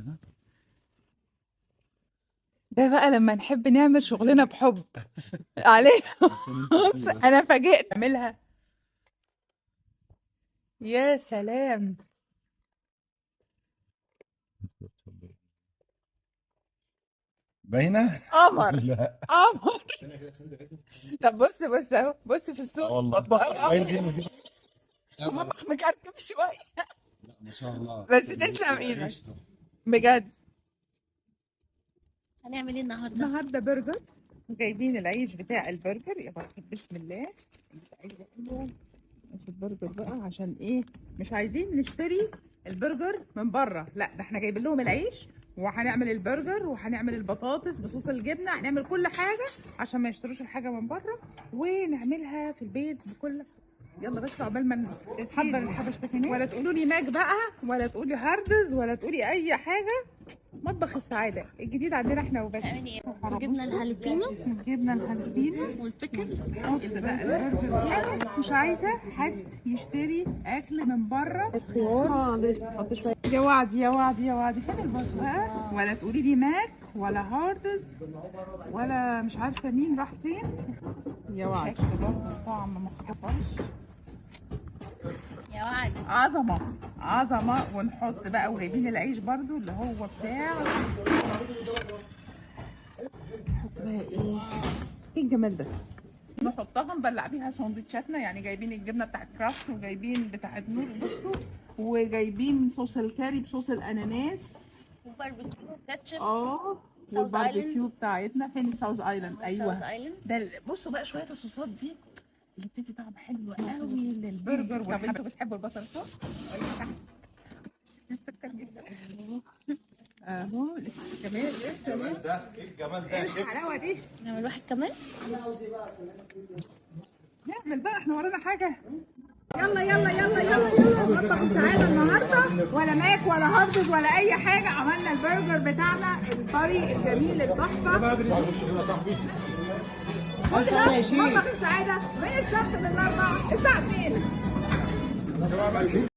كده. ده بقى لما نحب نعمل شغلنا بحب عليه. عشان انت بص فيه بس. انا فاجئت اعملها. يا سلام. باينة؟ قمر. لا. قمر. طب بص بص اهو، بص في الصورة. والله أهو. باين فين مفيش. المطبخ مكركب شوية. لا ما شاء الله. بس تسلم ايدك بجد. هنعمل ايه النهارده؟ النهارده برجر، جايبين العيش بتاع البرجر. يا بركة بسم الله. عايزه عيش البرجر بقى عشان ايه؟ مش عايزين نشتري البرجر من بره، لا ده احنا جايبين لهم العيش وهنعمل البرجر وهنعمل البطاطس بصوص الجبنة، هنعمل كل حاجة عشان ما يشتروش الحاجة من بره ونعملها في البيت بكل. يلا بس عقبال ما نحضر الحبشتكنات. ولا تقولوا لي ماك بقى، ولا تقولي هاردز، ولا تقولي اي حاجة. مطبخ السعادة الجديد عندنا احنا وبس. هنعمل ايه؟ جبنا الهالوبينو. جبنا الهالوبينو وال pickle. نحط بقى البرجر. انا مش عايزه حد يشتري اكل من بره خالص. حط شوية. يا وعدي يا وعدي يا وعدي، فين البصل بقى؟ ولا تقولي لي ماك ولا هاردز ولا مش عارفه مين راح فين. يا وعدي شكل برضه طعم ما حصلش. يا وعدي عظمه عظمه. ونحط بقى، وجايبين العيش برضو اللي هو بتاع. نحط بقى ايه؟ ايه الجمال ده؟ نحطها نبلع بيها سندوتشاتنا، يعني جايبين الجبنة بتاعت كرافت وجايبين بتاعت نور بصوا، وجايبين صوص الكاري بصوص الاناناس وباربيكيو كاتشب. Thousand والباربيكيو بتاعتنا. فين ال Thousand Island؟ ايوه Thousand Island. ده بصوا بقى شوية الصوصات دي اللي بتدي طعم حلو قوي للبرجر. طب انتوا بتحبوا البصل فوق ولا تحت؟ السكر جدا اهو لسه كمان لسه. ايه الجمال ده ايه الحلاوة دي؟ نعمل واحد كمان. نعمل بقى، احنا ورانا حاجة. يلا يلا يلا يلا يلا مطبخ السعادة النهارده، ولا ماك ولا هاردز ولا اي حاجة. عملنا البرجر بتاعنا الطري الجميل التحفة. كل ده مطبخ السعادة من السبت للاربعاء الساعة 2.